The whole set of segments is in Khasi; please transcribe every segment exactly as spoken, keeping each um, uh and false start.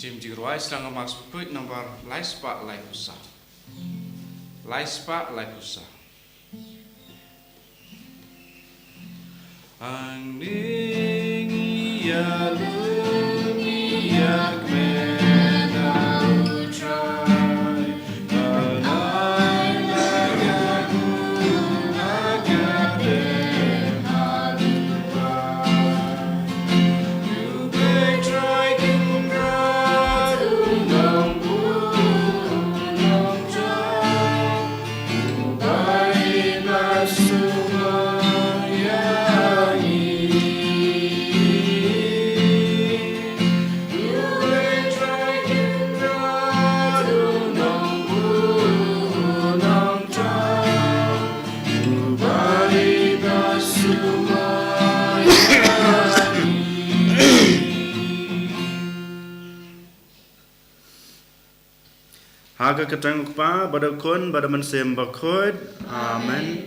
Tim Jigrwai sdang ha Mass Bakhuid number lai spah lai phew saw. Lai spah lai phew saw. Ang ning ïa lum ïa kmen ha U Trai. Ha ka kyrteng U Kpa, bad U Khun, bad U Mynsiem Bakhuid. Amen.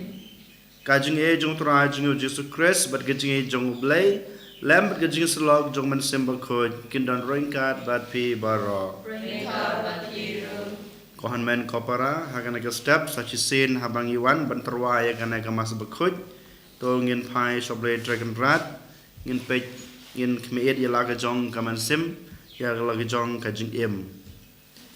Ka jingïeit jong U Trai jong ngi U Jisu Khrist, bad ka jingïeit jong U Blei, lem bad ka jingïasyllok jong U Mynsiem Bakhuid, kin don ryngkat bad phi baroh. Ryngkat bad phi ruh. Ko hynmen ko para, ha kane ka step, sa shisien haba ngi wan ban tyrwa ïa kane ka Mass Bakhuid, to ngin phai sha U Blei Trai Kynrad, ngin peit, ngin khmih ïa la ka jong ka mynsiem, ïa la ka jong ka jingim.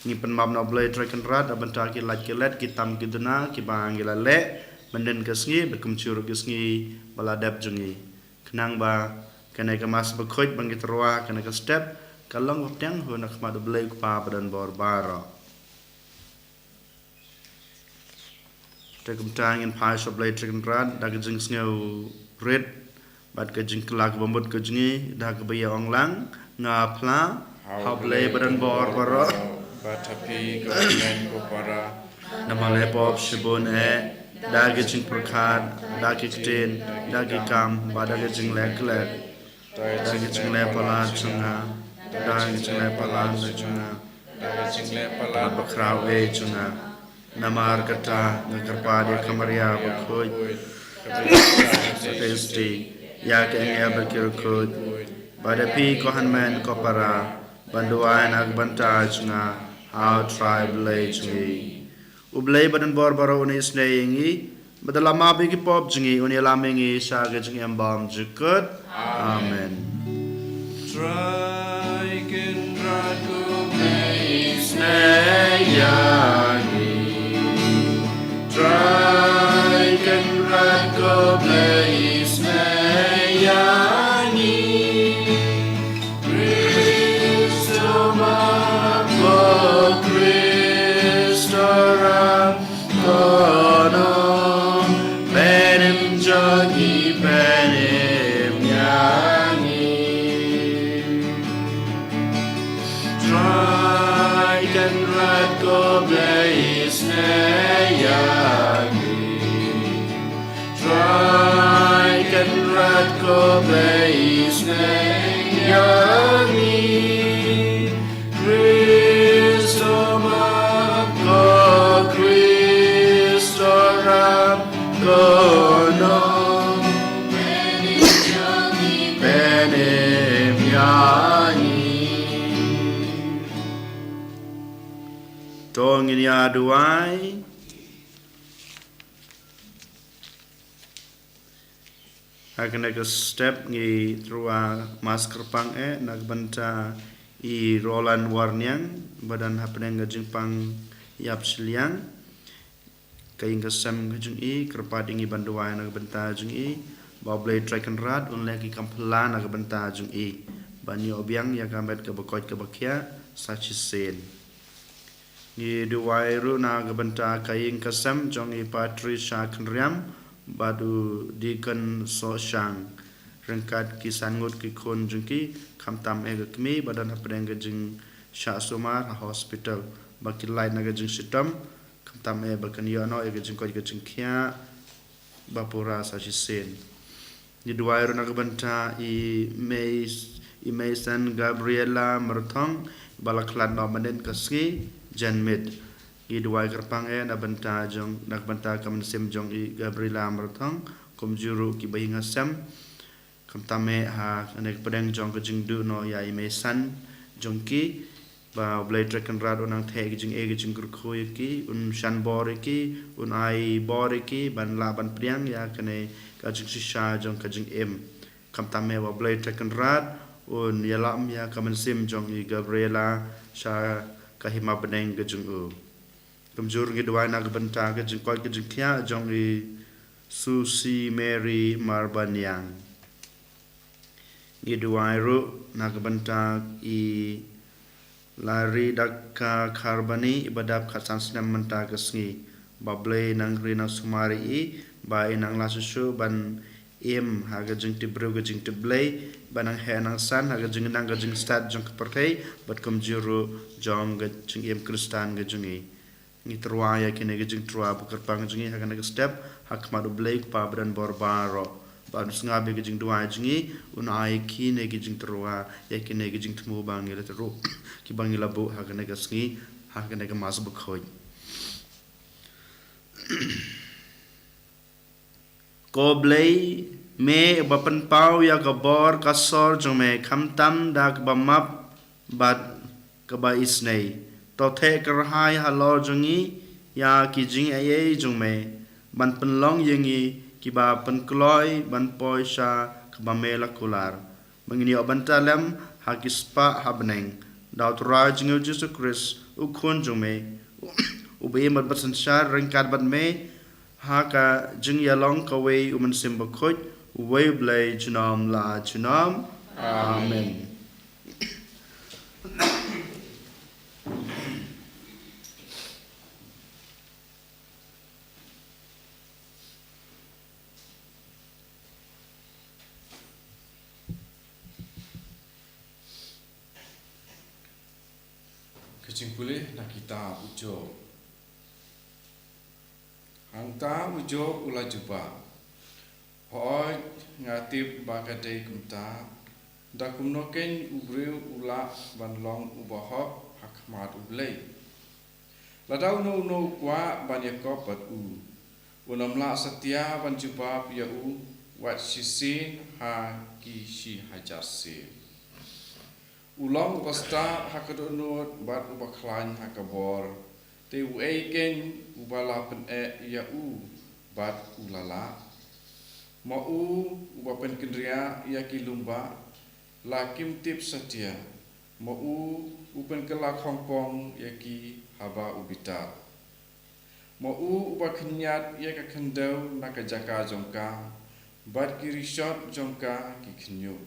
Ngi pynmap na U Blei Trai Kynrad na bynta ki lait ki let, ki tam ki duna kiba ngi la leh mynhynnin ka sngi bad kumjuh ruh ki sngi ba la dep jong ngi. Khnang ba kane ka Mass Bakhuid ba ngi tyrwa kane ka step ka long bapteng ha khmat U Blei U Kpa badonbor baroh. Te kumta ngin phai sha U Blei Trai Kynrad da ka jingsngewrit bad ka jingkylla kaba mut ka jong ngi, da kaba ïa ong lang: Nga phla ha U Blei badonbor baroh, bad ha phi ko hynmen ko para, namar nga la pop shibun eh, da ka jingpyrkhat, da ka ktien, da ka kam, bad da ka jingleh klet. Da ka jingleh palat jong nga, da ka jingleh palat jong nga, da ka jingleh palat bakhraw eh jong nga. Namar kata nga kyrpad ïa ka Maria Bakhuid, ïa ka angel bad ki riewkhuid, bad ïa phi ko hynmen ko para, ban duwai na ka bynta jong nga ha U Trai Blei jong ngi. U Blei badonbor baroh un isynei ïa ngi, bad un ïalam ïa ki pop jong ngi, un ïalam ïa ngi sha ka jingim bymjukut. Amen. Trai Kynrad ko Blei isynei ïa ngi. Trai Kynrad ko Blei isynei ïa ngi. Khristomam ko Khristorang, ko nongpynim jong ngi, pynim ïa ngi. Trai Kynrad ko Blei isynei ïa ngi. Trai Kynrad ko Blei isynei ïa ngi. Khristomam ko Khristorang, ko nongpynim jong ngi, pynim ïa ngi. To ngin ïa duwai. Ha kane ka step ngi tyrwa Mass kyrpang eh na ka bynta i Roland Warniang, ba don hapdeng ka jingpang ïap shiliang. Ka ïing ka sem ka jong i, kyrpad ïa ngi ban duwai na ka bynta jong i, ba U Blei Trai Kynrad un leh ki kam phylla na ka bynta jong i, ban ïoh biang ïa ka met kaba koit kaba khiah sa shisien. Ngi duwai ruh na ka bynta ka ïing ka sem jong i Patricia Kynriam bad u Deacon Sohshang, ryngkat ki san ngut ki khun jong ki, khamtam eh ka kmie ba don hapdeng ka jingshah sumar ha hospital, ba kin lait na ka jingshitom, khamtam eh ba kin ïoh noh ïa ka jingkoit ka jingkhiah ba pura sa shisien. Ngi duwai ruh na ka bynta i Mei, i Meisan Gabriela Myrthong, ba la khlad noh mynhynnin ka sngi janmiet. Ngi duwai kyrpang eh na bynta jong, na ka bynta ka mynsiem jong i Gabriela Myrthong, kumjuh ruh kiba ïing ha sem. Khamtam eh ha kane ka pdeng jong ka jingduh noh ïa i Meisan jong ki, Ba U Blei Trai Kynrad un nang theh ki jingeh ki jingkyrkhu ïa ki, un shan bor ïa ki, un ai bor ïa ki, ban lah ban pdiang ïa kane ka jingshisha jong ka jingim. Khamtam eh ba U Blei Trai Kynrad un ïalam ïa ka mynsiem jong i Gabriela sha ka hima bneng ka jong u. Kumjuh ngi duwai na ka bynta ka jingkoit ka jingkhiah jong i Susie Mary Marbaniang. Ngi duwai ruh na ka bynta i Larry Daka Kharbani, i ba dap khatsan snem mynta ka sngi. Ba Blei nang ri nang sumar ïa i, ba i nang lah shuh shuh ban im ha ka jingtip briew ka jingtip Blei, ba nang heh nang san ha ka jingnang ka jingstad jong ka pyrthei, bad kumjuh ruh jong ka jingim Khristan ka jong i. Ngi tyrwa ïa kine ki jingtyrwa ba kyrpang jong ngi ha kane ka step, ha khmat U Blei Kpa ba don bor baroh. Ba un sngap ïa ki jingduwai jong ngi, un ai kine ki jingtyrwa ïa kine ki jingthmu ba ngi la tyrwa, ki ba ngi la buh ha kane ka sngi, ha kane ka Mass Bakhuid. Ko Blei, me ba pynpaw ïa ka bor ka sor jong me khamtam da kaba map bad kaba isynei. To theh kyrhai halor jong ngi ïa ki jingaiei jong me, ban pynlong ïa ngi kiba pynkloi ban poi sha kaba me la kular. Ba ngin ïoh ban talem ha ki spah ha bneng da U Trai jong ngi U Jisu Khrist, U Khun jong me, uba im bad synshar ryngkat bad me, ha ka jingïalong kawei U Mynsiem Bakhuid, uwei U Blei junom la junom. Amen. Ka jingpule na kitab u Job. Hangta u Job u la jubab, hooid, nga tip ba ka dei kumta, da kumno keiñ u briew u lah ban long uba hok ha khmat U Blei? Lada uno uno u kwah ban ïakop bad u, un ym lah satia ban jubab ïa u wat shisien ha ki shi hajar sien. U long uba stad ha ka dohnud bad uba khlaiñ ha ka bor, te uei keiñ uba la pyneh ïa u bad u la lah? Ma u uba pynkynriah ïa ki lum bah, la kim tip satia, ma u u pynkylla khongpong ïa ki haba u bitar. Ma u uba khynñiat ïa ka khyndew na ka jaka jong ka, bad ki rishot jong ka ki khynñiuh.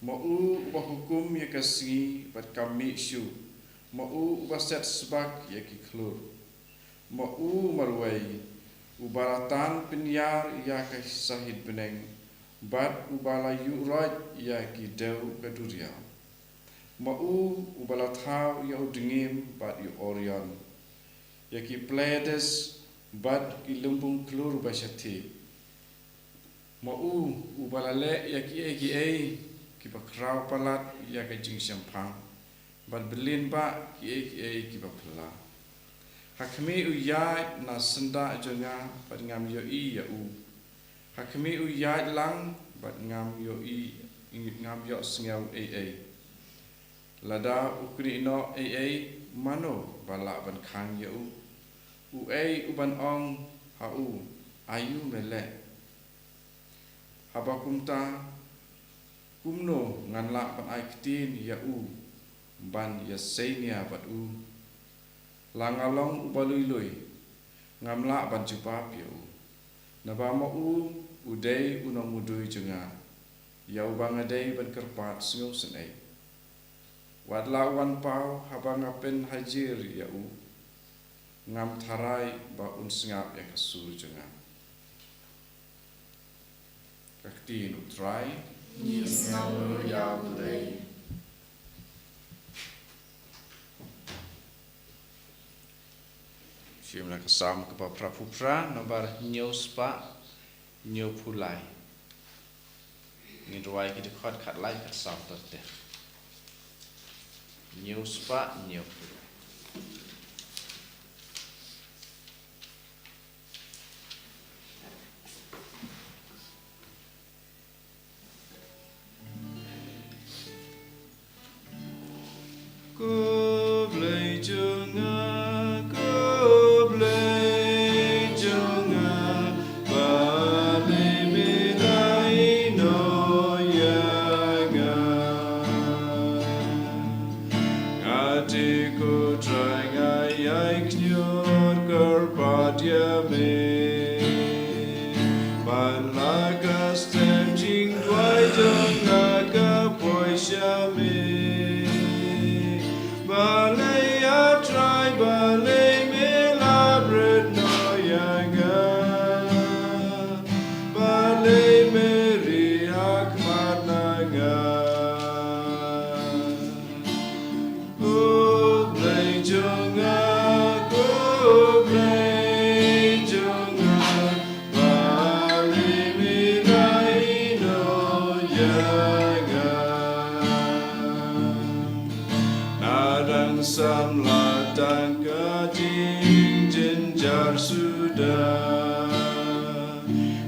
Ma u uba hukum ïa ka sngi bad kam mih shuh, ma u uba set sbak ïa ki khlur. Ma u marwei uba la tan pynïar ïa ka sahit bneng, bad uba la ïuh roit ïa ki dew ka duriaw. Ma u uba la thaw ïa u dngiem bad ïa u Orion, ïa ki Pleiades bad ki lymbung khlur ba shathie. Ma u uba la leh ïa kiei kiei kiba khraw palat ïa ka jingshemphang, bad byllien bah kiei kiei kiba phylla. Ha khmih u ïaid na syndah jong nga bad ngam ïohi ïa u. Ha khmih u ïaid lang bad ngam ïohi, ngam ïohsngew ei ei. Lada u knieh noh ei ei, mano ba lah ban khang ïa u? Uei uban ong ha u, aïu me leh? Haba kumta, kumno ngan lah ban ai ktien ïa u ban ïaseiñia bad u? La nga long uba lui lui, ngam lah ban jubab ïa u. Naba ma u u dei u nongmudui jong nga, ïa uba nga dei ban kyrpad sngewsynei. Wat la u wan paw haba nga pynhajir ïa u, ngam tharai ba un sngap ïa ka sur jong nga. Ka ktien u Trai. Ngi sngew ruh ïa u Blei. Shim na ka Salm kaba phra phew phra, nombar hynñiew spah hynñiew phew lai. Ngin rwai ki dkhot khatlai khatsaw ter ter. Hynñiew spah hynñiew phew lai. Samla tang ka jingjynjar suda.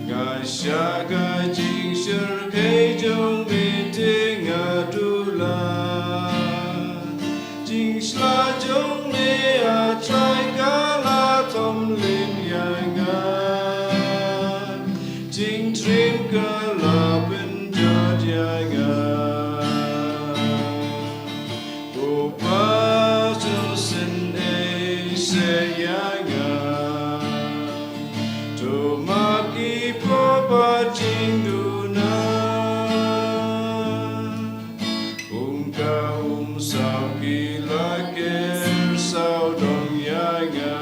Nga shah ka jingshyrkhei jong me te nga dulan. Jingshla jong me, A Trai, ka la thom lynti ïa nga. Jingtriem ka la pynjot ïa nga. Ko Pa, to sngewsih ïa nga. To map ki pop bad jingduna. Kum ka umsaw ki la ker sawdong ïa nga.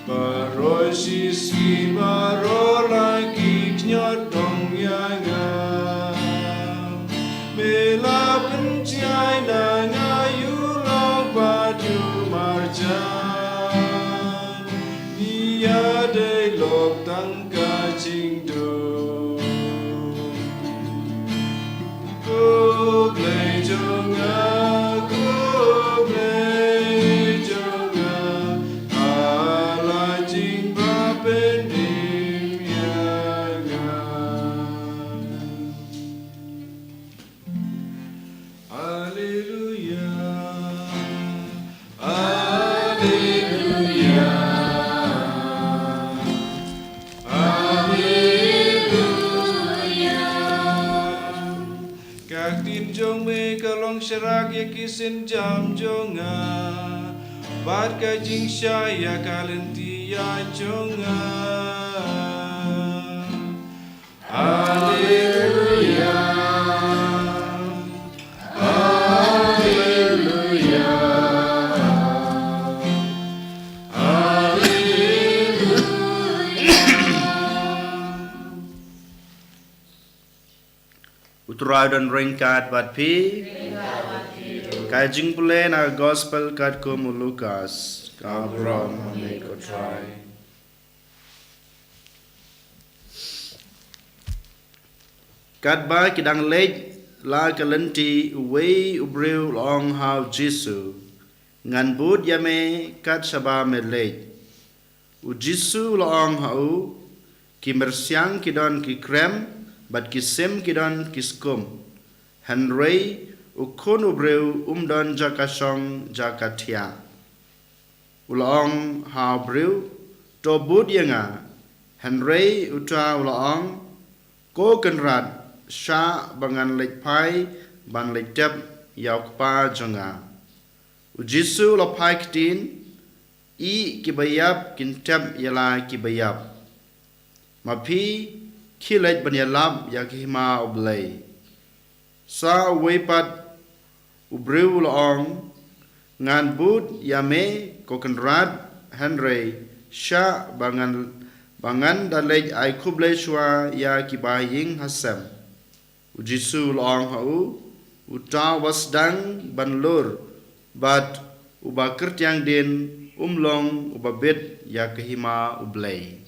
Baroh shi sngi baroh la ki khñiot dong ïa nga. Me la pynjai na nga ïa u lok bad u marjan. Ngi ïadei lok tang ka jingdum. Ko Blei jong nga, ko Blei jong nga, A la jingbapyndim ïa nga. Alleluia. Alleluia. Alleluia. Ka ktien jong me ka long sharak ïa ki sienjam jong nga. Bad ka jingshai ïa ka lynti ïaid jong nga. Alleluia. Alleluia. Alleluia. U Trai don ryngkat bad phi. Ka jingpule na gospel katkum u Lukas. Ka burom ha me ko Trai. Katba ki dang leit la ka lynti, uwei u briew u la ong ha u Jisu, ngan bud ïa me kat shaba me leit. U Jisu u la ong ha u, ki myrsiang ki don ki krem, bad ki sim ki don ki skum. Hynrei u khun u briew um don jaka shong jaka thiah. U la ong ha u briew, to bud ïa nga. Hynrei uta u la ong, ko Kynrad, shah ba ngan leit phai ban leit tep ïa u kpa jong nga. U Jisu u la phai ktien, ïeh ki baïap kin tep ïa la ki baïap. Ma phi, khie leit ban ïalap ïa ka hima U Blei. Sa uwei pat u briew u la ong, ngan bud ïa me ko Kynrad, hynrei shah ba ngan, ba ngan da leit ai khublei shuwa ïa ki bahaïing hasem. U Jisu u la ong ha u, uta uba sdang ban lur bad uba kyrtiang dien um long uba bit ïa ka hima U Blei.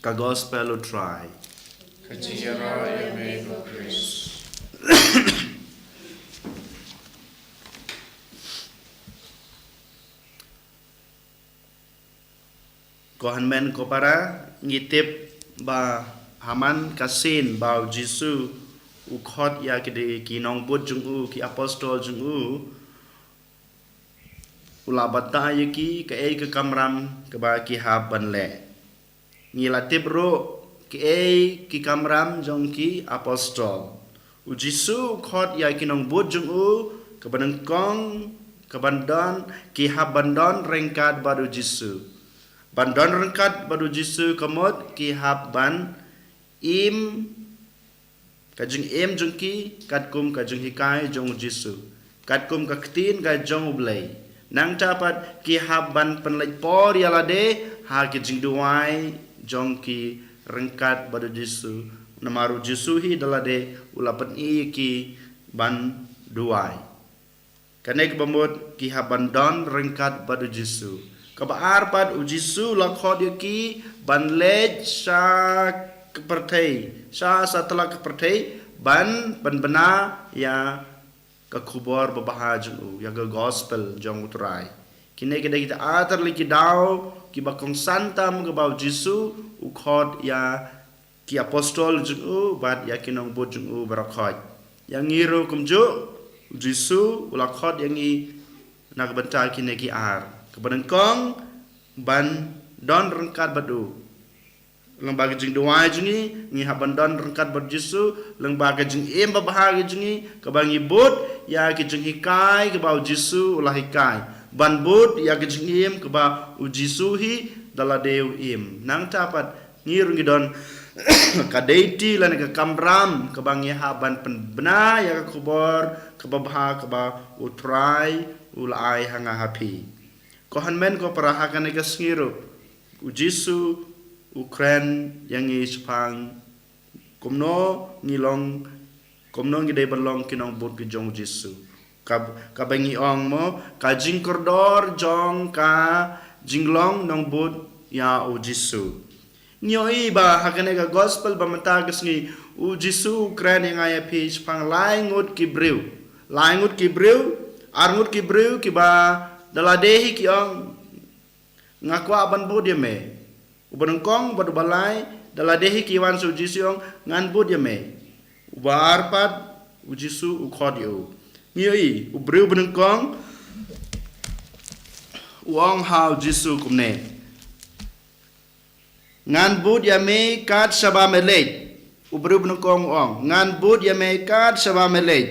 Ka gospel U Trai. Ka jingïarap ïa me ko Khrist. Ko hynmen ko para, ngi tip ba ha man ka sien ba U Jisu u khot ïa ki, ki nongbud jong u, ki apostol jong u, u la batai ïa ki kaei ka kamram kaba ki hap ban leh. Ngi la tip ruh kaei ki kamram jong ki apostol. U Jisu u khot ïa ki nongbud jong u, kaba nyngkong, kaban don, ki hap ban don ryngkat bad U Jisu. Ban don ryngkat bad U Jisu ka mut ki hap ban im ka jingim jong ki katkum ka jinghikai jong U Jisu, katkum ka ktien ka jong U Blei. Nangta pat ki hap ban pynleit por ïa lade ha ki jingduwai jong ki ryngkat bad U Jisu. Namar U Jisu hi da lade u la pyni ïa ki ban duwai. Kane kaba mut ki hap ban don ryngkat bad U Jisu. Kaba ar pat, U Jisu u la khot ïa ki ban leit sha ka pyrthei, sha satlak ka pyrthei, ban pynbna ïa ka khubor babha jong u, ïa ka gospel jong U Trai. Kine ki dei kita ar tylli ki daw kiba kongsan tam kaba U Jisu u khot ïa ki apostol jong u bad ïa ki nongbud jong u baroh khoit. Ïa ngi ruh kumjuh, U Jisu u la khot ïa ngi na ka bynta kine ki ar. Kaba nyngkong, ban don ryngkat bad u. Lyngba ka jingduwai jong ngi, ngi hap ban don ryngkat bad U Jisu, lyngba ka jingim babha ka jong ngi, kaba ngi bud ïa ka jinghikai kaba U Jisu u la hikai. Ban bud ïa ka jingim kaba U Jisu hi da lade u im. Nangta pat ngi ruh ngi don ka duty lane ka kamram kaba ngi hap ban pynbna ïa ka khubor kaba bha kaba U Trai u la ai ha nga ha phi. Ko hynmen ko para, ha kane ka sngi ruh U Jisu u kren ïa ngi shaphang kumno ngi long, kumno ngi dei ban long ki nongbud ki jong U Jisu. Kab-, kaba ngi ong mo, ka jingkordor jong ka jinglong nongbud ïa U Jisu. Ngi ïohi ba ha kane ka gospel ba mynta ka sngi U Jisu u kren ïa nga ïa phi shaphang lai ngut ki briew. Lai ngut ki briew, ar ngut ki briew kiba da lade hi ki ong, nga kwah ban bud ïa me. Uba nyngkong bad uba lai, da lade hi ki wan sha U Jisu ong, ngan bud ïa me. Uba ar pat, U Jisu u khot ïa u. Ngi ïohi, u briew ba nyngkong u ong ha U Jisu kumne, ngan bud ïa me kat shaba me leit. U briew ba nyngkong u ong, ngan bud ïa me kat shaba me leit.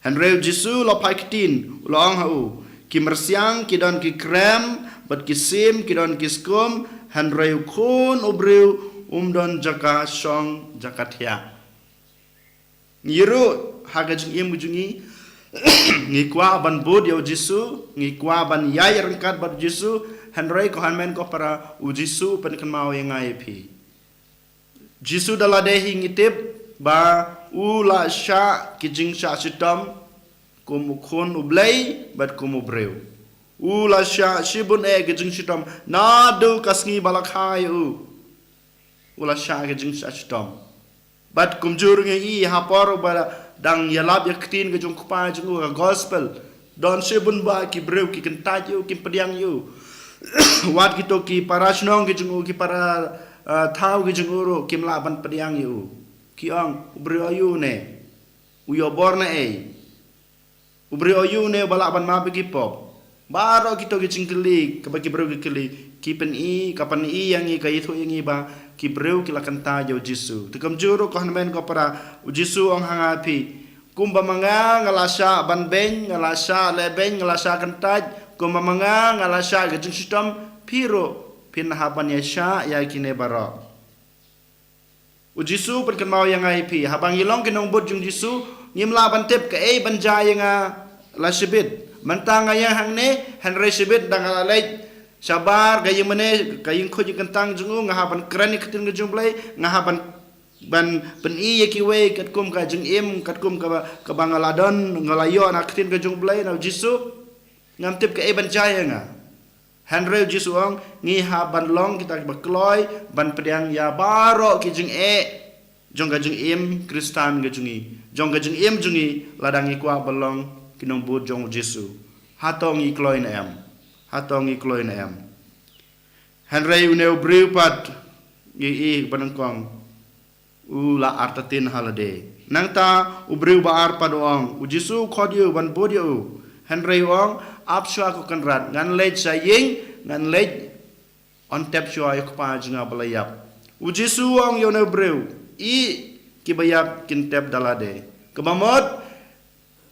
Hynrei U Jisu u la phai ktien, u la ong ha u, ki myrsiang ki don ki krem, bad ki sim ki don ki skum, hynrei U Khun u briew um don jaka shong jaka thiah. Ngi ruh ha ka jingim ka jong ngi, ngi kwah ban bud ïa U Jisu, ngi kwah ban ïaid ryngkat bad U Jisu, hynrei ko hynmen ko para, U Jisu u pynkynmaw ïa nga ïa phi. Jisu da lade hi ngi tip ba u la shah ki jingshah shitom kum U Khun U Blei bad kum u briew. U la shah shibun eh ki jingshitom naduh ka sngi ba la kha ïa u. U la shah ki jingshah shitom. Bad kumjuh ruh ngi ïohi ha por ba dang ïalap ïa ka ktien ka jong U Kpa jong u, ka gospel, don shibun bah ki briew ki kyntait ïa u, kim pdiang ïa u. Wat kito ki para shnong ki jong u, ki para, ah, thaw ki jong u ruh kim lah ban pdiang ïa u. Ki ong, u briew aïu ne? U ïoh bor na ei? U briew aïu ne uba lah ban map ïa ki pop? Baroh kito ki jingkylli kaba ki briew ki kylli, ki pyni, ka pyni ïa ngi, ka ïathuh ïa ngi ba ki briew ki la kyntait ïa U Jisu. Te kumjuh ruh ko hynmen ko para, U Jisu u ong ha nga phi, kumba ma nga nga la shah ban beiñ, nga la shah leh beiñ, nga la shah kyntait, kumba ma nga nga la shah ki jingshitom, phi ruh phin hap ban ïa shah ïa kine baroh. U Jisu u pynkynmaw ïa nga ïa phi, haba ngi long ki nongbud jong U Jisu, ngim lah ban tip kaei ban jia ïa nga la shibit. Mynta nga ïeng hangne, hynrei shibit da nga la leit shabar ka ïingmane, ka ïingkhuid ïingkyntang jong u, nga hap ban kren ïa ka ktien ka jong U Blei, nga hap ban, ban pyni ïa kiwei katkum ka jingim, katkum kaba, kaba nga la don, nga la ïoh na ka ktien ka jong U Blei, na U Jisu. Ngam tip kaei ban jia ïa nga. Hynrei U Jisu u ong, ngi hap ban long kita kiba kloi ban pdiang ïa baroh ki jingeh jong ka jingim Khristan ka jong ngi, jong ka jingim jong ngi, lada ngi kwah ban long ki nongbud jong U Jisu. Hato ngi kloi ne em? Hato ngi kloi ne em? Hynrei une u briew pat, ngi ïohi ba nyngkong u la artatien ha lade. Nangta u briew ba ar pat u ong, U Jisu u khot ïa u ban bud ïa u. Hynrei u ong, ap shuwa ko kynrad, ngan leit sha ïing, ngan leit, yn tep shuwa ïa u kpa jong nga ba la ïap. U Jisu u ong ïa une u briew, ïeh, kiba ïap kin tep da lade. Kaba mut,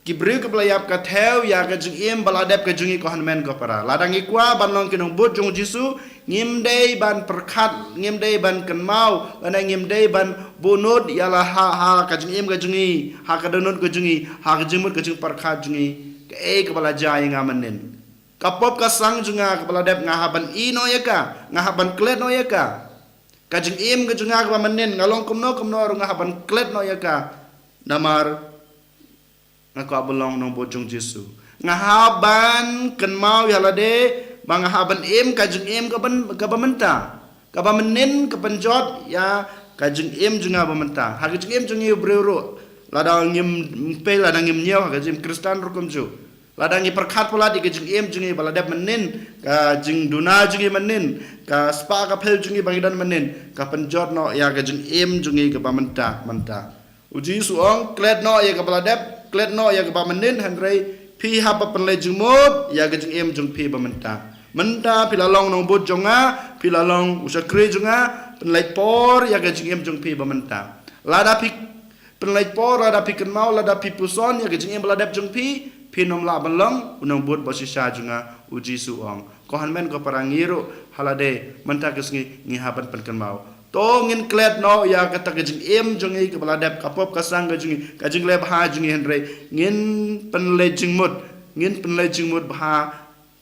ki briew kiba la ïap ka thew ïa ka jingim ba la dep ka jong ngi ko hynmen ko para. Lada ngi kwah ban long ki nongbud jong U Jisu, ngim dei ban pyrkhat, ngim dei ban kynmaw, lane ngim dei ban buh nud ïa la ha, ha ka jingim ka jong ngi, ha ka dohnud ka jong ngi, ha ka jingmut ka jingpyrkhat jong ngi, kaei kaba la jia ïa nga mynnin. Ka pop ka sang jong nga kaba la dep, nga hap ban ïeh noh ïa ka, nga hap ban klet noh ïa ka. Ka jingim ka jong nga kaba mynnin, nga long kumno kumno ruh nga hap ban klet noh ïa ka. Namar nga kwah ban long nongbud jong U Jisu. Nga hap ban kynmaw ïa lade, ba nga hap ban im ka jingim kaba, kaba mynta. Kaba mynnin ka pynjot ïa ka jingim jong nga ba mynta. Ha ka jingim jong ngi u briew ruh, Lada ngim pei, lada ngim ñiew ha ka jingim Khristan ruh kumjuh. Lada ngi pyrkhat palat ïa ka jingim jong ngi ba la dep mynnin, ka jingduna jong ngi mynnin, ka spah ka phel jong ngi ba ngi don mynnin, ka pynjot noh ïa ka jingim jong ngi kaba mynta, mynta. U Jisu u ong, klet noh ïa kaba la dep, klet noh ïa kaba mynnin, hynrei phi hap ban pynleit jingmut ïa ka jingim jong phi ba mynta. Mynta phi la long nongbud jong nga, phi la long u shakri jong nga, pynleit por ïa ka jingim jong phi ba mynta. Lada phi pynleit por, lada phi kynmaw, lada phi puson ïa ka jingim ba la dep jong phi, phin ym lah ban long u nongbud ba shisha jong nga, u Jisu u ong. Ko hynmen ko para, ngi ruh ha lade mynta ka sngi ngi hap ban pynkynmaw. To ngin klet noh ïa kata ka jingim jong ngi kaba la dep, ka pop ka sang ka jong ngi, ka jingleh bha jong ngi, hynrei ngin pynleit jingmut, ngin pynleit jingmut bha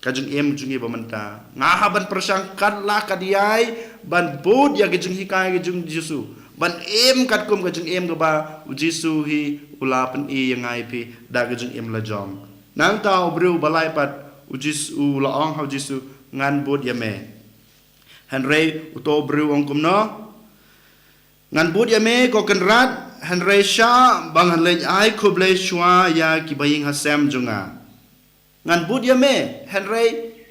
ka jingim jong ngi ba mynta. Nga hap ban pyrshang katba lah katba ïai ban bud ïa ka jinghikai ka jong u Jisu, ban im katkum ka jingim kaba u Jisu hi u la pyni ïa nga ïa phi da ka jingim la jong. Nangta u briew ba lai pat, u Jisu u la ong ha u Jisu, ngan bud ïa me. Hynrei uto u briew u ong kumno? Ngan bud ïa me ko Kynrad, hynrei shah ba ngan leit ai khublei shuwa ïa ki baïing hasem jong nga. Ngan bud ïa me, hynrei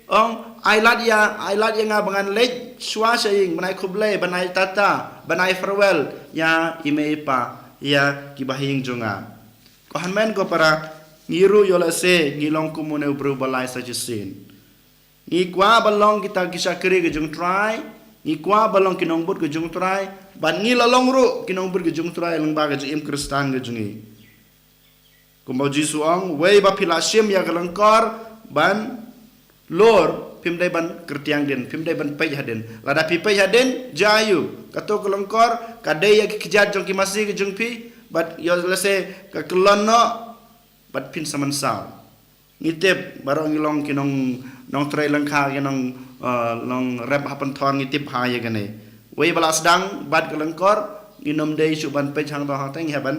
ong, ai lad ïa, ai lad ïa nga ba ngan leit shuwa sha ïing, ban ai khublei, ban ai tata, ban ai farewell ïa i mei i pa, ïa ki bahaïing jong nga. Ko hynmen ko para, ngi ruh ïoh lehse ngi long kum une u briew ba lai sa shisien. Ngi kwah ban long kita ki shakri ka jong u Trai, ngi kwah ban long ki nongbud ka jong u Trai, bad ngi la long ruh ki nongbud ka jong u Trai lyngba ka jingim Khristan ka jong ngi. Kumba u Jisu u ong, wei ba phi la shim ïa ka lyngkor ban lor, phim dei ban kyrtiang dien, phim dei ban peit hadien. Lada phi peit hadien, jia aïu? Kato ka lyngkor ka dei ïa ki kjat jong ki masi ka jong phi, bad ïoh lehse ka kyllon noh, bad phin sa mynsaw. Ngi tip, baroh ngi long ki nong, nongtrei lyngkha, ki nong, eh, nongrep ha pynthor, ngi tip bha ïa kane. Wei ba la sdang bad ka lyngkor, ngin ym dei shuh ban peit hangto hangtei, ngi hap ban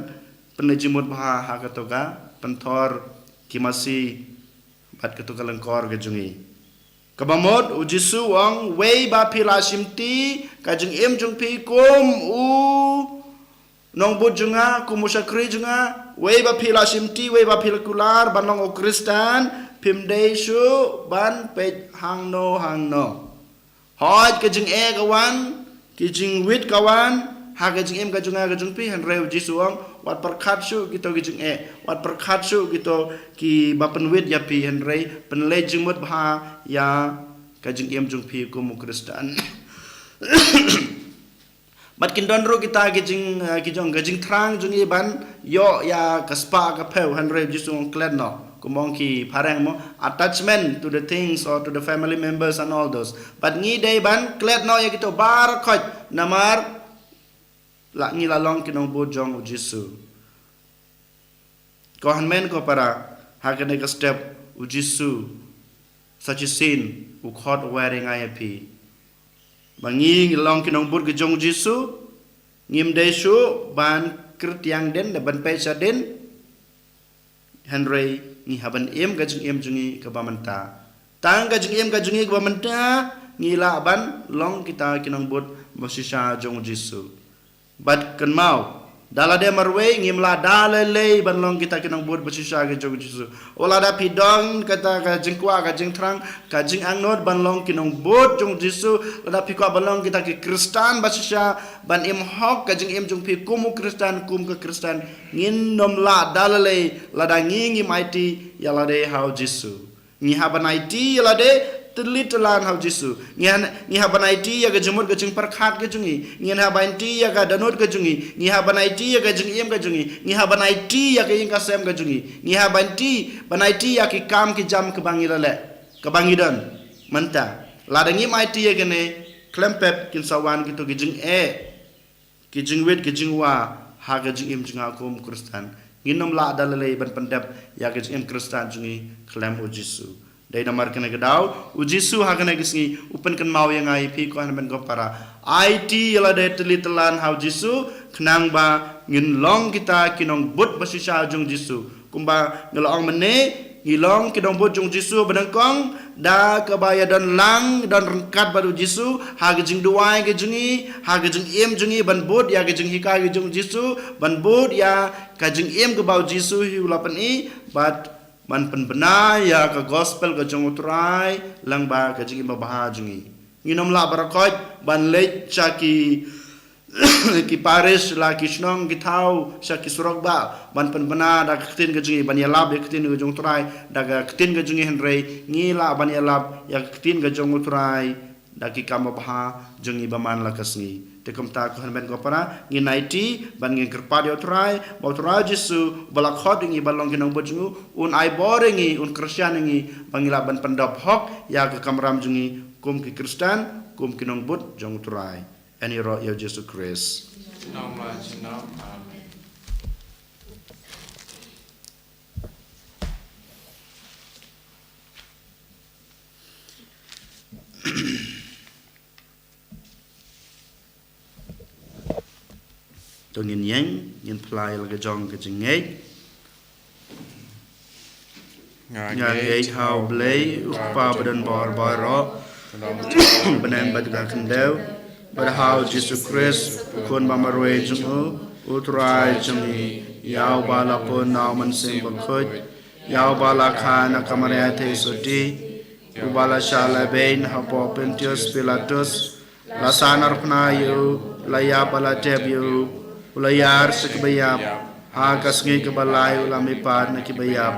pynleit jingmut bha ha kato ka pynthor, ki masi, bad kato ka lyngkor ka jong ngi. Kaba mut, u Jisu u ong, wei ba phi la shimti ka jingim jong phi kum u nongbud jong nga, kum u shakri jong nga, wei ba phi la shimti, wei ba phi la kular ban long u Khristan, phim dei shuh ban peit hangno hangno. Hooid ka jingeh ka wan, ki jingwit ka wan ha ka jingim ka jong nga ka jong phi, hynrei u Jisu u ong, wat pyrkhat shuh kito ki jingeh, wat pyrkhat shuh kito kiba pynwit ïa phi, hynrei pynleit jingmut bha ïa ka jingim jong phi kum u Khristan. Bad kin don ruh kita ki jing, eh, ki jong, ka jingthrang jong ngi ban ïoh ïa ka spah ka phew, hynrei u Jisu u ong klet noh. Kumba ong ki phareng mo, attachment to the things or to the family members and all those. Bad ngi dei ban klet noh ïa kito baroh khoit, namar la ngi la long ki nongbud jong u Jisu. Ko hynmen ko para, ha kane ka step u Jisu sa shisien u khot u wer ïa nga ïa phi. Ba ngi ngi long ki nongbud ka jong u Jisu, ngim dei shuh ban kyrtiang dien, da ban peit sha dien. Hynrei ngi hap ban im ka jingim jong ngi kaba mynta. Tang ka jingim ka jong ngi kaba mynta, ngi lah ban long kita ki nongbud ba shisha jong u Jisu. Bad kynmaw, da lade marwei ngim lah da lei lei ban long kita ki nongbud ba shisha ki jong u Jisu. Wat lada phi don kata ka jingkwah, ka jingthrang, ka jingangnud ban long ki nongbud jong u Jisu, lada phi kwah ban long kita ki Khristan ba shisha, ban im hok ka jingim jong phi kum u Khristan, kum ka Khristan, ngin ym lah da lei lei lada ngi ngim aiti ïa lade ha u Jisu. Ngi hap ban aiti ïa lade tylli tyllan ha u Jisu. Ngi ha, ngi hap ban aiti ïa ka jingmut ka jingpyrkhat ka jong ngi. Ngi hap ban aiti ïa ka dohnud ka jong ngi. Ngi hap ban aiti ïa ka jingim ka jong ngi. Ngi hap ban aiti ïa ka ïing ka sem ka jong ngi. Ngi hap ban aiti, ban aiti ïa ki kam ki jam kaba ngi la leh, kaba ngi don mynta. Lada ngim aiti ïa kane, khlem pep kin sa wan kito ki jingeh, ki jingwit, ki jingwa ha ka jingim jong nga kum u Khristan. Ngin ym lah da lei lei ban pyndep ïa ka jingim Khristan jong ngi khlem u Jisu. Dei namar kane ka daw u Jisu ha kane ka sngi u pynkynmaw ïa nga ïa phi ko hynmen ko para, aiti ïa lade tylli tyllan ha u Jisu, khnang ba ngin long kita ki nongbud ba shisha jong u Jisu. Kumba nga la ong mynne, Ngi long ki nongbud jong u Jisu ba nyngkong, da kaba ïadon lang, don ryngkat bad u Jisu, ha ka jingduwai ka jong ngi, ha ka jingim jong ngi, ban bud ïa ka jinghikai ka jong u Jisu, ban bud ïa ka jingim kaba u Jisu hi u la pyni, bad ban pynbna ïa ka gospel ka jong u Trai, lyngba ka jingim babha jong ngi. Ngin ym lah baroh khoit, ban leit sha ki ki parish, la ki shnong, ki thaw, sha ki surok bah, ban pynbna da ka ktien ka jong ngi, ban ïalap ïa ka ktien ka jong u Trai, da ka ktien ka jong ngi hynrei, ngi lah ban ïalap ïa ka ktien ka jong u Trai, da ki kam babha jong ngi ba man la ka sngi. Te kumta ko hynmen ko para, ngin aiti, ban ngin kyrpad ïa u Trai, ba u Trai Jisu, ba la khot ïa ngi, ban long ki nongbud jong u, un ai bor ïa ngi, un kyrshan ïa ngi, ba ngi lah ban pyndap hok, ïa ka kamram jong ngi, kum ki Khristan, kum ki nongbud jong u Trai. Ïaroh ïa u Jisu Khrist. Junom la junom. Amen. To ngin ïeng, ngin phla ïa la ka jong ka jingngeit. Nga ngeit ha u Blei, u Kpa ba don bor baroh, bneng bad ka khyndew, bad ha u Jisu Khrist, u Khun ba marwei jong u, u Trai jong ngi, ïa uba la pun na u Mynsiem Bakhuid, ïa uba la kha na ka Maria Theisotti, uba la shah lehbeiñ hapoh Pontius Pilatus, la sahnarphna ïa u, la ïap bad la tep ïa u, u la ïar sha kiba ïap, ha ka sngi kaba lai u la mihpat na kiba ïap,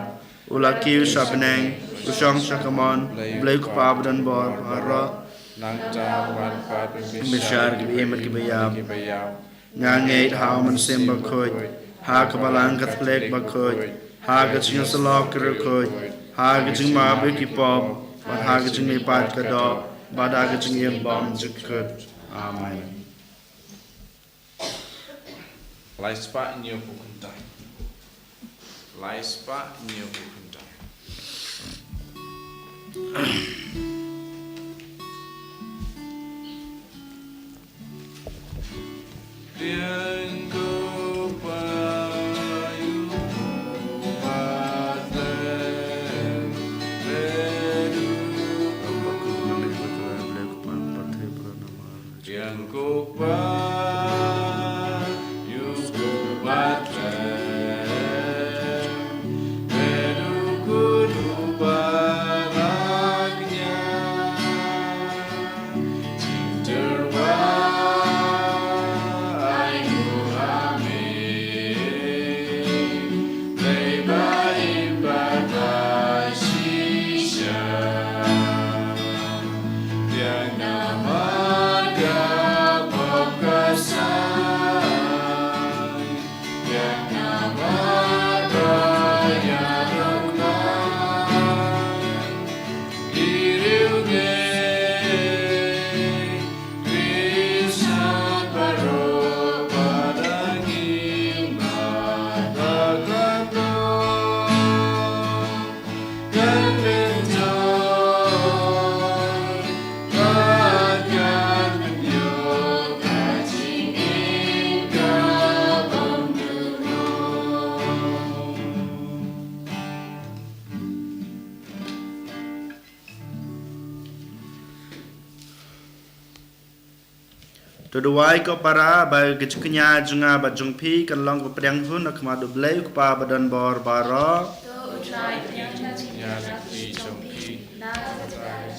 u la kiew sha bneng, u shong sha kamon u Blei u Kpa ba don bor baroh, nangta un wan pat ban bishar kiba im bad kiba ïap. Nga ngeit ha u Mynsiem Bakhuid, ha ka Balang Katholik bakhuid, ha ka jingïasyllok ki riewkhuid, ha ka jingmap ïa ki pop, bad ha ka jingmihpat ka doh, bad ha ka jingim bymjukut. Amen. Lai spah hynñiew phew khyndai. Lai spah hynñiew phew khyndai. To duwai ko para ba ka jingkñia jong nga bad jong phi kan long ka pdiang hun ha khmat u Blei u Kpa ba don bor baroh. To u Trai pdiang ka jingkñia jong phi, na ka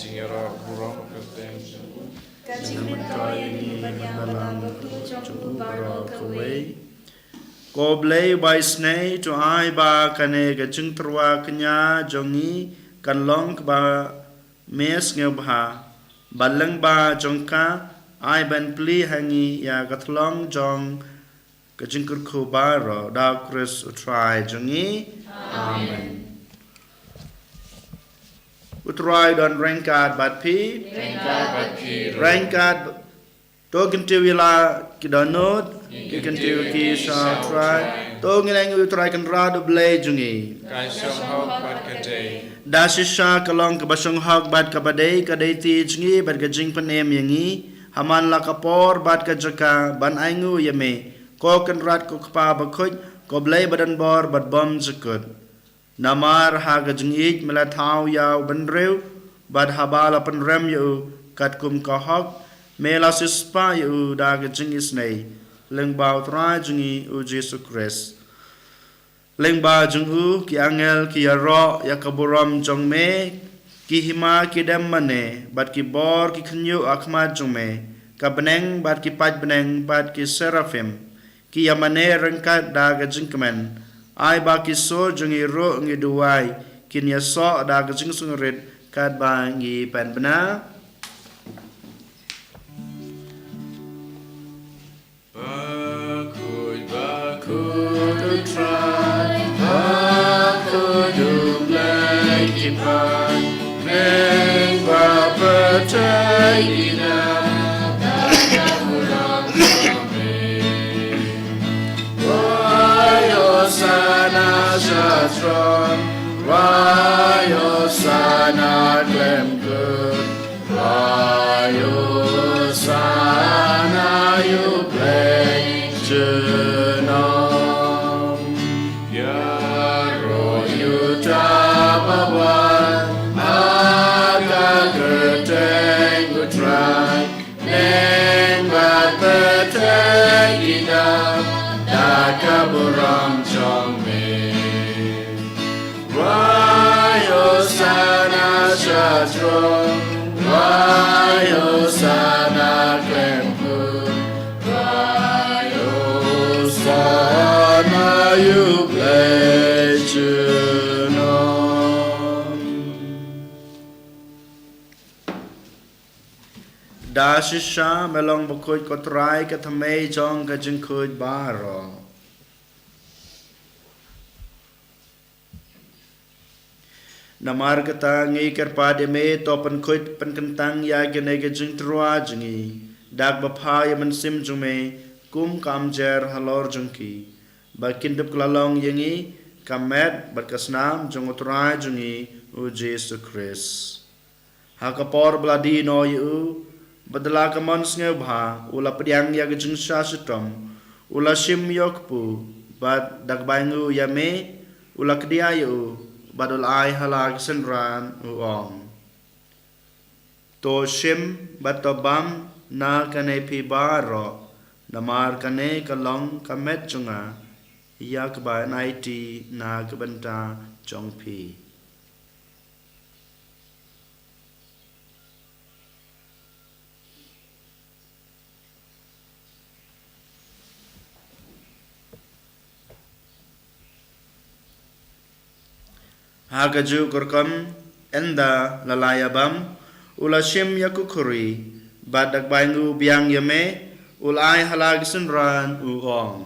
jingïaroh burom kyrteng jong u. Ka jingmyntoi ïa ngi bad ïa u Balang Bakhuid jong u baroh kawei. Ko Blei ba isynei, to ai ba kane ka jingtyrwa kñia jong ngi kan long kaba me sngewbha, bad lyngba jong ka, ai ban plie ha ngi ïa ka thlong jong ka jingkyrkhu baroh, da u Khrist u Trai jong ngi. Amen. U Trai don ryngkat bad phi. Ryngkat bad phi. Ryngkat. To kyntiew ïa la ki dohnud, ki kyntiew ki sha u Trai. To ngin ainguh ïa u Trai Kynrad u Blei jong ngi. Ka shong hok bad ka dei. Da shisha ka long kaba shong hok bad kaba dei, ka dei ti jong ngi bad ka jingpynim ïa ngi. Ha man la ka por bad ka jaka ban ainguh ïa me, ko Kynrad ko Kpa Bakhuid, ko Blei ba don bor bad bymjukut. Namar ha ka jingïeit me la thaw ïa u bynriew, bad haba la pynrem ïa u katkum ka hok, me la siewspah ïa u da ka jingisynei lyngba u Trai jong ngi u Jisu Khrist. Lyngba jong u ki angel ki ïaroh ïa ka burom jong me, ki hima ki dem mane, bad ki bor ki khynñiuh ha khmat jong me, ka bneng bad ki paid bneng bad ki seraphim, ki ïa mane ryngkat da ka jingkmen. Ai ba ki sur jong ngi ruh ngi duwai, kin ïasoh da ka jingsngewrit katba ngi pynbna. Bakhuid, bakhuid u Trai, bakhuid u Blei ki paid, neng ba pyrthei ki dap da ka burom jong me. Wai Hosana sha throne, wai Hosana khlem kut, wai Hosana ïa u Blei junom. Ïaroh ïa uta uba wan ha ka kyrteng u Trai, neng bad pyrthei ki dap da ka burom jong me. Wai Hosana sha throne, wai Hosana khlem kut, wai Hosana ïa u Blei junom. Da shisha me long bakhuid ko Trai, ka thymmei jong ka jingkhuid baroh. Namar kata ngi kyrpad ïa me, to pynkhuid pynkyntang ïa kane ka jingtyrwa jong ngi da kaba pha ïa u Mynsiem jong me, kum ka amjer halor jong ki, ba kin dup kylla long ïa ngi ka met bad ka snam jong u Trai jong ngi u Jisu Khrist. Ha ka por ba la die noh ïa u, bad da la ka mon sngewbha u la pdiang ïa ka jingshah shitom, u la shim ïa u kpu, bad da kaba ainguh ïa me, u la kdiah ïa u, bad u la ai ha la ka synran, u ong: To shim bad to bam na kane phi baroh, namar kane ka long ka met jong nga, ïa kaba yn aiti na ka bynta jong phi. Ha kajuh ka rukom, ynda la la ïa bam, u la shim ïa ka khuri, bad da kaba ainguh biang ïa me, u la ai ha la ka synran, u ong: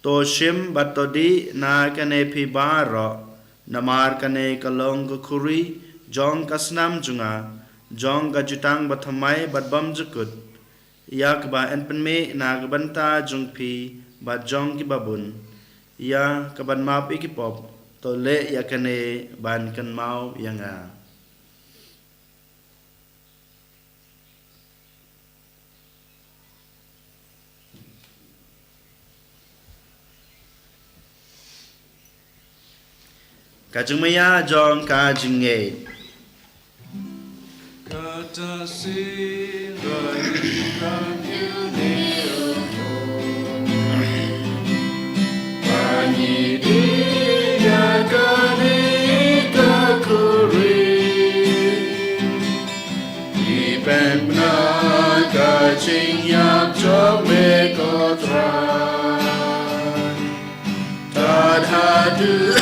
To shim bad to dih na kane phi baroh, namar kane ka long ka khuri jong ka snam jong nga, jong ka jutang bathymmai bad bymjukut, ïa kaba yn pynmih na ka bynta jong phi bad jong kiba bun, ïa kaban map ïa ki pop. To leh ïa kane ban kynmaw ïa nga. Ka jingmaïa jong ka jingngeit. Kata sien ba ngi kyrpad ïa u Trai, ba ngi dih ïa kane ka khuri. Ngi pynbna ka jingïap jong me ko Trai, tad haduh.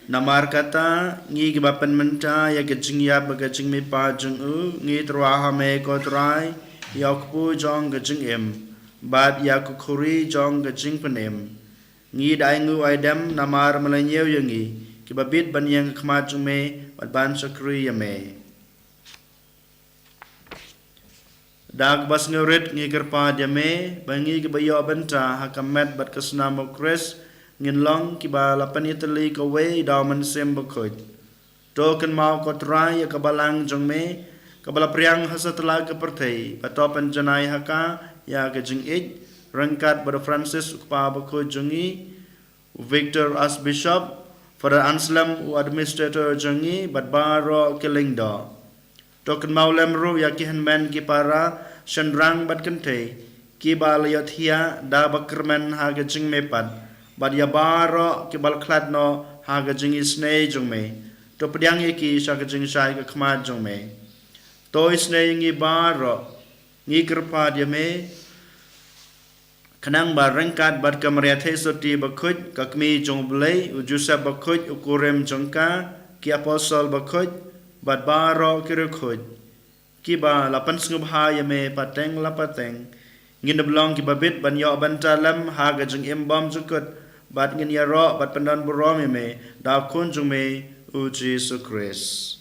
Namar kata, ngi kiba pynmynta ïa ka jingïap bad ka jingmihpat jong u, ngi tyrwa ha me ko Trai, ïa u kpu jong ka jingim, bad ïa ka khuri jong ka jingpynim. Ngi da ainguh aidem namar me la ñiew ïa ngi, kiba bit ban ïeng ha khmat jong me, bad ban shakri ïa me. Da kaba sngewrit ngi kyrpad ïa me, ba ngi kiba ïoh bynta ha ka met bad ka snam u Khrist, ngin long kiba la pynïatylli kawei da u Mynsiem Bakhuid. To kynmaw ko Trai ïa ka balang jong me, kaba la pdiang ha satlak ka pyrthei, bad to pynjanai ha ka ïa ka jingïeit, ryngkat bad u Francis u kpa bakhuid jong ngi, u Victor Archbishop, Father Anselm u administrator jong ngi, bad baroh ki lyngdoh. To kynmaw lem ruh ïa ki hynmen ki para, shynrang bad kynthei, kiba la ïohthiah da ba kyrmen ha ka jingmihpat, bad ïa baroh kiba la khlad noh ha ka jingisynei jong me. To pdiang ïa ki sha ka jingshai ka khmat jong me. To isynei ïa ngi baroh, ngi kyrpad ïa me, khnang ba ryngkat bad ka Maria Theisotti bakhuid, ka kmie jong u Blei, u Joseph bakhuid, u kurim jong ka, ki apostol bakhuid, bad baroh ki riewkhuid, kiba la pynsngewbha ïa me pateng la pateng, ngin ym long kiba bit ban ïoh bynta lem ha ka jingim bymjukut, bad ngin ïaroh bad pyndon burom ïa me da u Khun jong me, u Jisu Khrist.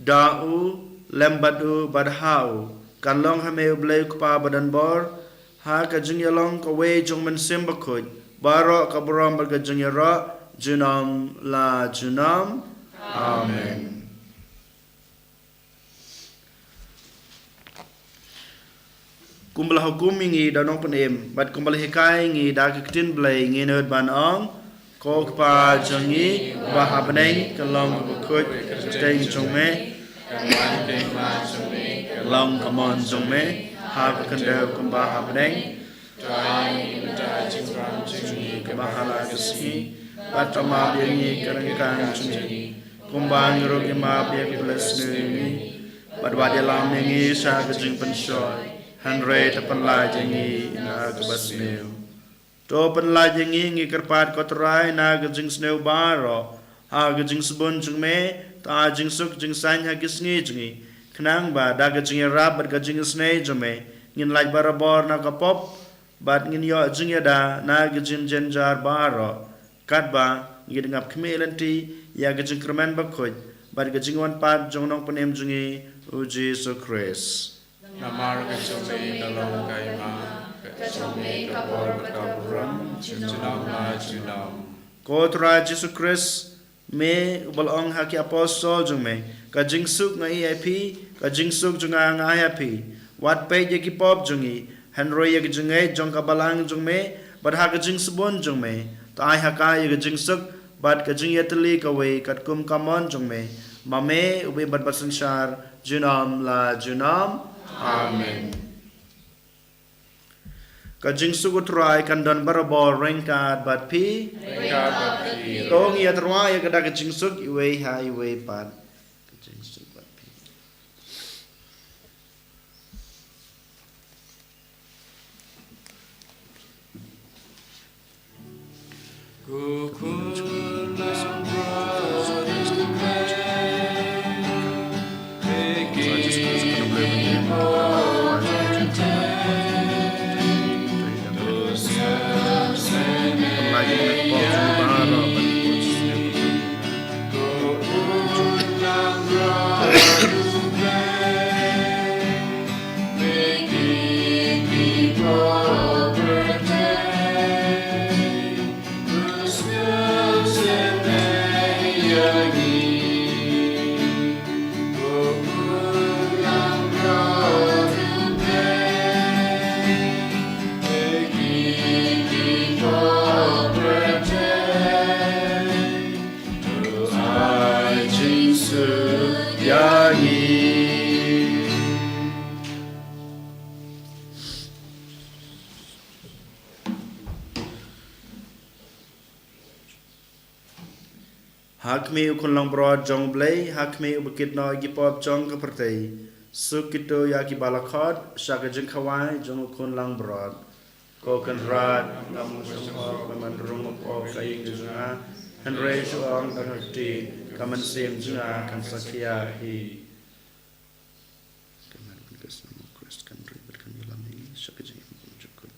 Da u, lem bad u, bad ha u, kan long ha me u Blei u Kpa badonbor, ha ka jingïalong kawei jong u Mynsiem Bakhuid, baroh ka burom bad ka jingïaroh, junom la junom. Amen. Kumba la hukum ïa ngi da u Nongpynim, bad kumba la hikai ïa ngi da ka ktien Blei, ngin nud ban ong: Ko Kpa jong ngi uba ha bneng, ka long kaba khuid ka kyrteng jong me, ka long ka mon jong me, ha ka khyndew kumba ha bneng. Trai ïa ngi mynta ka jingkyrmen jong ngi kaba ha la ka sngi, bad to map ïa ngi ka ryngkang jong ngi, kumba ngi ruh ngi map ïa kiba la sniew ïa ngi, bad wat ïalam ïa ngi sha ka jingpynshoi, hynrei to pynlait ïa ngi na kaba sniew. To pynlait ïa ngi, ngi kyrpad ko Trai, na ka jingsniew baroh, ha ka jingsbun jong me, to ai jingsuk jingsaiñ ha ki sngi jong ngi, khnang ba da ka jingïarap bad ka jingisynei jong me, ngin lait barabor na ka pop, bad ngin ïoh jingïada na ka jingjynjar baroh, katba ngi dngap khmih lynti ïa ka jingkyrmen bakhuid bad ka jingwan pat jong u Nongpynim jong ngi, u Jisu Khrist. Namar ka jong me ka long ka hima, ka jong me ka bor bad ka burom, junom la junom. Ko Trai Jisu Khrist, me uba la ong ha ki apostol jong me: Ka jingsuk nga ai ïa phi, ka jingsuk jong nga nga ai ha phi. Wat peit ïa ki pop jong ngi, hynrei ïa ka jingngeit jong ka balang jong me, bad ha ka jingsbun jong me, to ai ha ka ïa ka jingsuk bad ka jingïatylli kawei katkum ka mon jong me, ma me uba im bad ba synshar junom la junom. Amen. Ka jingsuk u Trai kan don barabor ryngkat bad phi. Ryngkat bad phi. To ngin ïatyrwa ïa ka da ka jingsuk iwei ha iwei pat. Ka jingsuk bad phi. Ha khmih u khun langbrot jong U Blei, ha khmih uba kit noh ïa ki pop jong ka pyrthei. Suk kito ïa kiba la khot sha ka jingkhawai jong u khun langbrot. Ko Kynrad, ngam shym hok ban rung hapoh ka ïing jong nga, hynrei shu ong tang ha ka kti, ka mynsiem jong nga kan sa khia hi. Ka met bad ka snam u Khrist kan rit bad kan ïalam ïa ngi sha ka jingim bymjukut.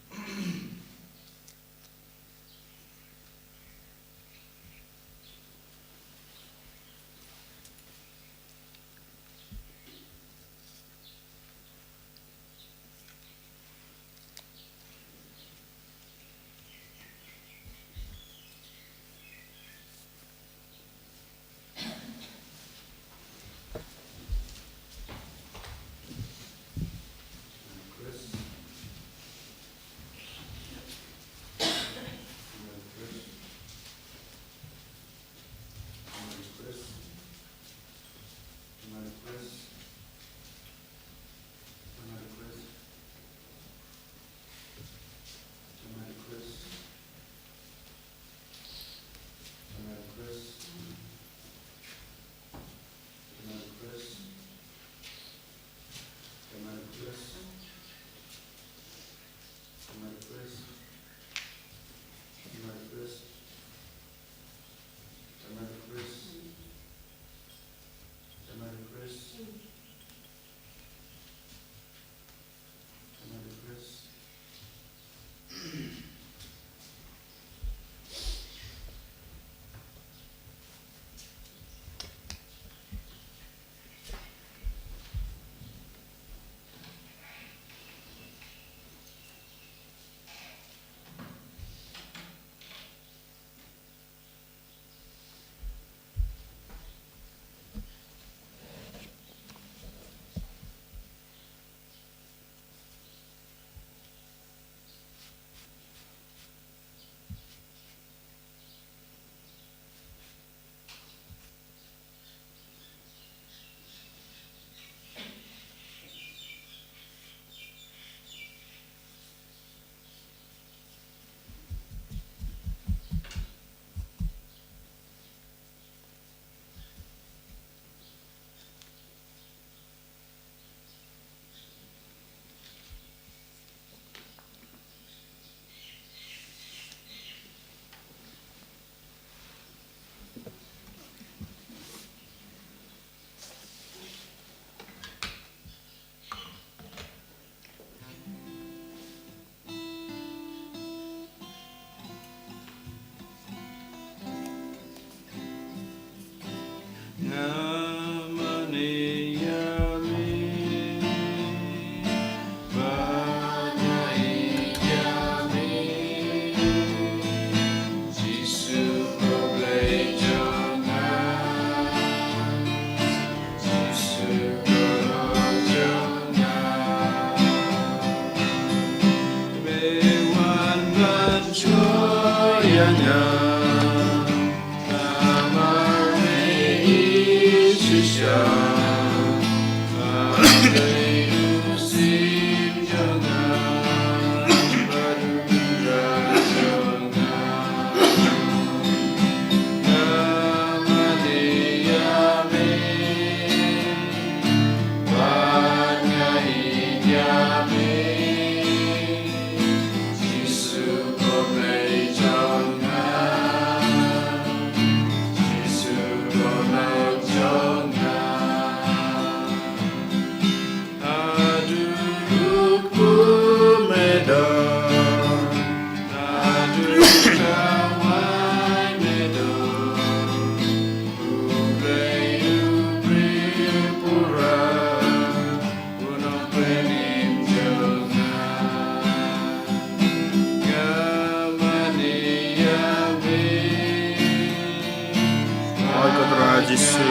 Oi ko Trai Jisu,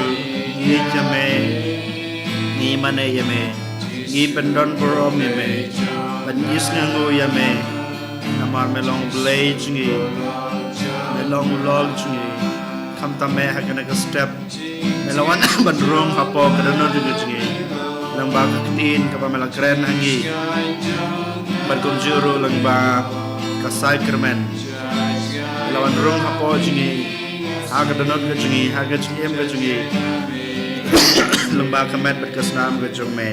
ngi ïeit ïa me, ngi mane ïa me, ngi pyndon burom ïa me, bad ngi sngewnguh ïa me. Namar me long Blei jong ngi, me long u lok jong ngi. Khamtam me ha kane ka step me la wan ban rung hapoh ka dohnud ka jong ngi, lyngba ka ktien kaba me la kren ha ngi, bad kumjuh ruh lyngba ka sakrament. Me la wan rung hapoh jong ngi, ha ka dohnud ka jong ngi, ha ka jingim ka jong ngi, lyngba ka met bad ka snam ka jong me.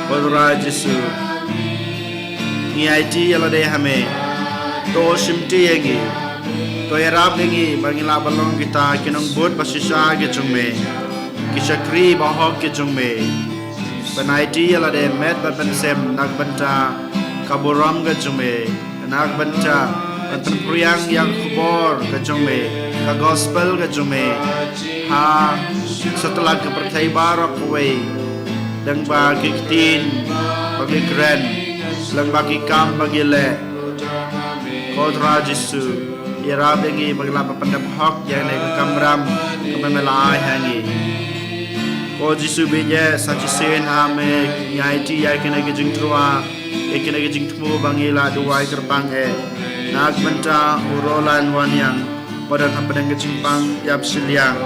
Ko Trai Jisu, ngi aiti ïa lade ha me. To shimti ïa ngi, to ïarap ïa ngi ba ngin lah ban long kita ki nongbud bashisha ki jong me, ki shakri bahok ki jong me, ban aiti ïa lade met bad ban sem na ka bynta ka burom ka jong me, na ka bynta ban pynphriang ïa ka khubor ka jong me, ka gospel ka jong me, ha satlak ka pyrthei baroh kawei, lyngba ki ktien ba ngi kren, lyngba ki kam ba ngi leh. Ko Trai Jisu, ïarap ïa ngi ba ngin lah ban pyndep hok ïa kane ka kamram kaba me la ai ha ngi. Ko Jisu, bieit ïa sa shisien ha me, ngi aiti ïa kine ki jingtyrwa, ïa kine ki jingthmu ba ngi la duwai kyrpang eh, na ka bynta u Roland Wanniang, ba don hapdeng ka jingpang ïap shiliang,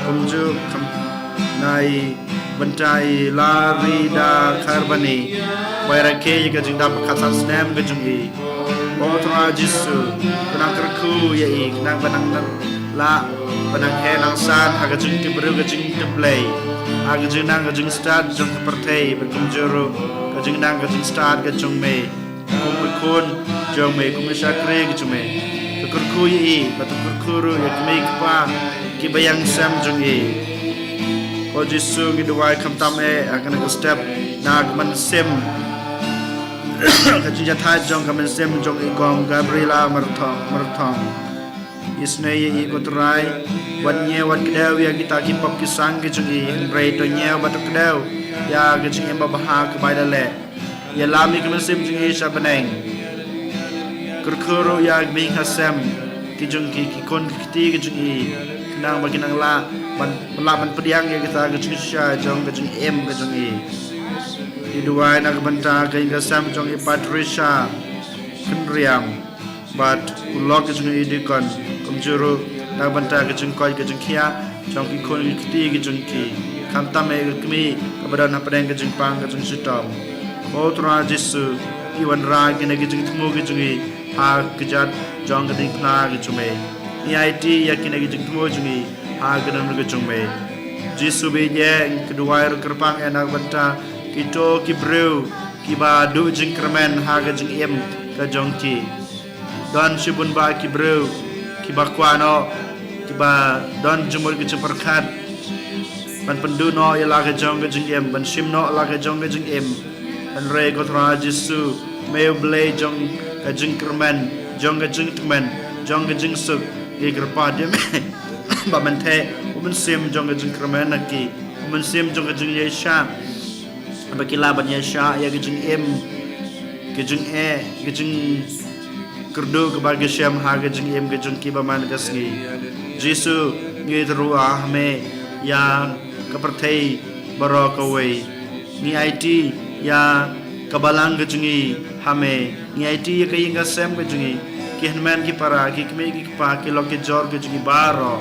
kumjuh kham na i bynta i Larida Kharbani, ba ïarakhe ïa ka jingdap khatsan snem ka jong i. Ko Trai Jisu, khnang kyrkhu ïa i, khnang ba nang lah ba nang heh nang san ha ka jingtip briew ka jingtip Blei, ha ka jingnang ka jingstad jong ka pyrthei, bad kumjuh ruh ka jingnang ka jingstad ka jong me, kum i khun jong me, kum i shakri ka jong me. To kyrkhu ïa i, bad to kyrkhu ruh ïa kmie kpa kiba ïeng sem jong i. Ko Jisu, ngi duwai khamtam eh ha kane ka step na ka mynsiem, ka jingjahthait jong ka mynsiem jong i kong Gabriela Marthong, Marthong. Isynei ïa i ko Trai, wat ñiew wat kdew ïa kita ki pop ki sang ki jong i, hynrei to ñiew bad to kdew ïa ka jingim babha kaba i la leh. Ïalam ïa ka mynsiem jong i sha bneng. Kyrkhu ruh ïa ki mihing hasem ki jong ki, ki khun ki kti ki jong i, khnang ba kin nang lah ban, lah ban pdiang ïa kita ki jingshisha jong ka jingim ka jong i. Ngi duwai na ka bynta ka ïing ka sem jong i Patricia Kynriam, bad u lok ka jong i Deacon, kumjuh ruh na ka bynta ka jingkoit ka jingkhiah jong ki khun ki kti ki jong ki, khamtam eh ka kmie kaba don hapdeng ka jingpang ka jingshitom. Ko Trai Jisu, i wanrah kine ki jingthmu ki jong i ha ka kjat jong ka diengphna ka jong me. Ngi aiti ïa kine ki jingthmu jong i ha ka dohnud ka jong me. Jisu, bieit ïa ngi, ngi duwai ruh kyrpang eh na ka bynta kito ki briew kiba duh jingkyrmen ha ka jingim ka jong ki. Don shibun bah ki briew kiba kwah noh, kiba don jingmut ki jingpyrkhat ban pynduh noh ïa la ka jong ka jingim, ban shim noh la ka jong ka jingim. Hynrei ko Trai Jisu, me u Blei jong ka jingkyrmen, jong ka jingkmen, jong ka jingsuk, ngi kyrpad ïa me ba men theh u mynsiem jong ka jingkyrmen ha ki, u mynsiem jong ka jingïaishah, ba ki lah ban ïaishah ïa ka jingim, ka jingeh, ka jingkyrduh kaba ki shem ha ka jingim ka jong ki ba man ka sngi. Jisu, ngi tyrwa ha me ïa ka pyrthei baroh kawei. Ngi aiti ïa ka balang ka jong ngi ha me. Ngi aiti ïa ka ïing ka sem ka jong ngi, ki hynmen ki para, ki kmie ki kpa, ki lok ki jor ka jong ngi baroh.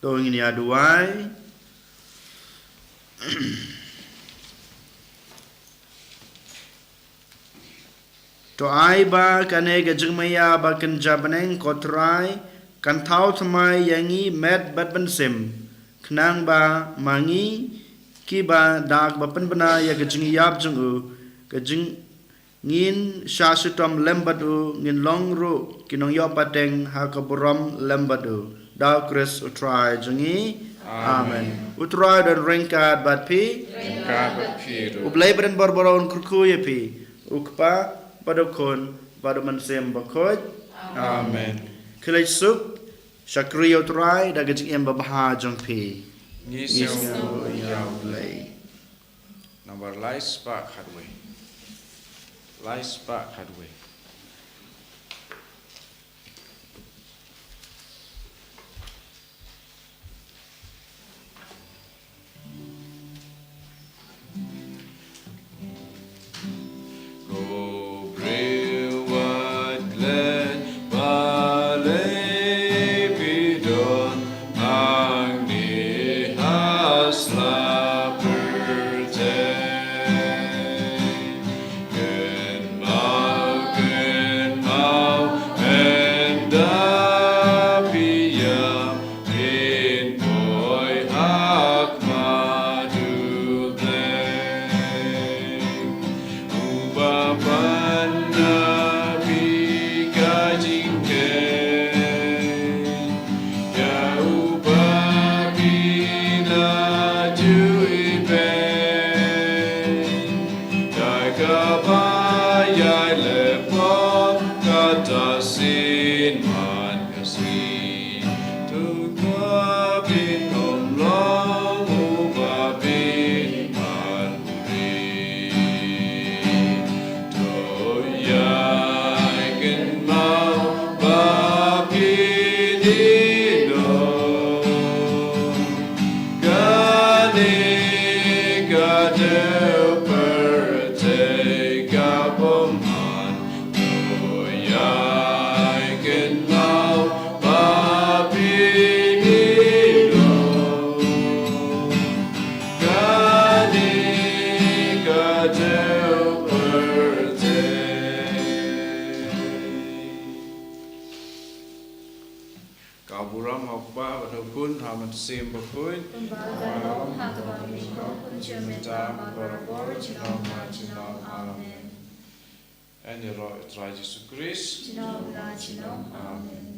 To ngin ïa duwai. To ai ba kane ka jingmaïa ba kynja bneng, ko Trai, kan thaw thymmai ïa ngi met bad mynsiem, khnang ba ma ngi kiba dak ba pynbna ïa ka jingïap jong u, ka jing ngin shah shitom lem bad u, ngin long ruh ki nongïoh pateng ha ka burom lem bad u. Da U Khrist U Trai jong ngi. Amen. Amen. U Trai don ryngkat bad phi. Ryngkat bad phi ruh. U Blei badonbor baroh un kyrkhu ïa phi, U Kpa, bad U Khun, bad U Mynsiem Bakhuid. Amen. Khublei shibun, shakri ïa U Trai da ka jingim babha jong phi. Ngi sngew ïa U Blei. Nambar lai spah khatwei. Lai spah khatwei. Ko briew wat klet, balei phi don hangne ha sla pyrthei? Kynmaw, kynmaw, ynda phi ïap, phin poi ha khmat U Blei. Uba pan na phi ka jingkhein, ïa uba phi la ju ibeiñ. Da kaba ïai leh pop kata sien man ka sngi, to ka phin ym long uba bein man u rieh. To ïai kynmaw ba phin ïehnoh, kane ka dei pyrthei ka bymman. To ïai kynmaw ba phin ïehnoh, kane ka dei pyrthei. Ka burom ha U Kpa bad U Khun, ha U Mynsiem Bakhuid. Kumba ka long ha kaba nyngkong, kumjuh mynta, bad barabor, junom ha junom. Amen. Yn ïaroh ïa U Trai Jisu Khrist. Junom la junom. Amen.